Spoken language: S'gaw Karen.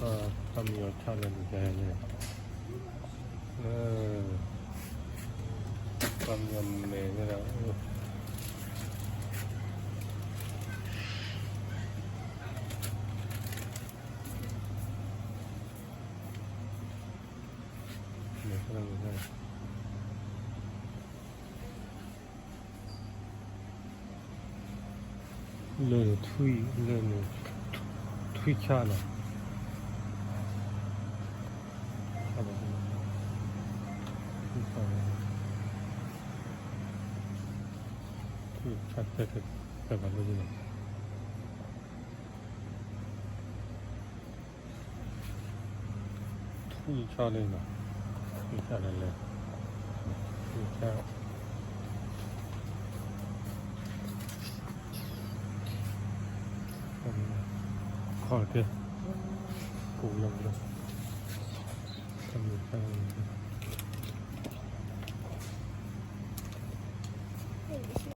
တၢ်မံအီၤဆၣ်လၢနကဲန့ၣ်, တၢ်မံအီၤမဲာ်န့ၣ်လီၤ, မဲာ် လၢနထွံၣ်, လၢနထွံၣ်ဆၣ်လီၤ, ထွံၣ်ဆၣ်, ထွံၣ်ဆၣ်လၢ, ထွံၣ်ဆၣ်လၢ, ထွံၣ်ဆၣ်လၢလဲၣ်, ထွံၣ်ဆၣ်, ခီၣ်တက့ၢ်, ပူၤလီၤလီၤ, ထွံၣ်ဆၣ်လၢ,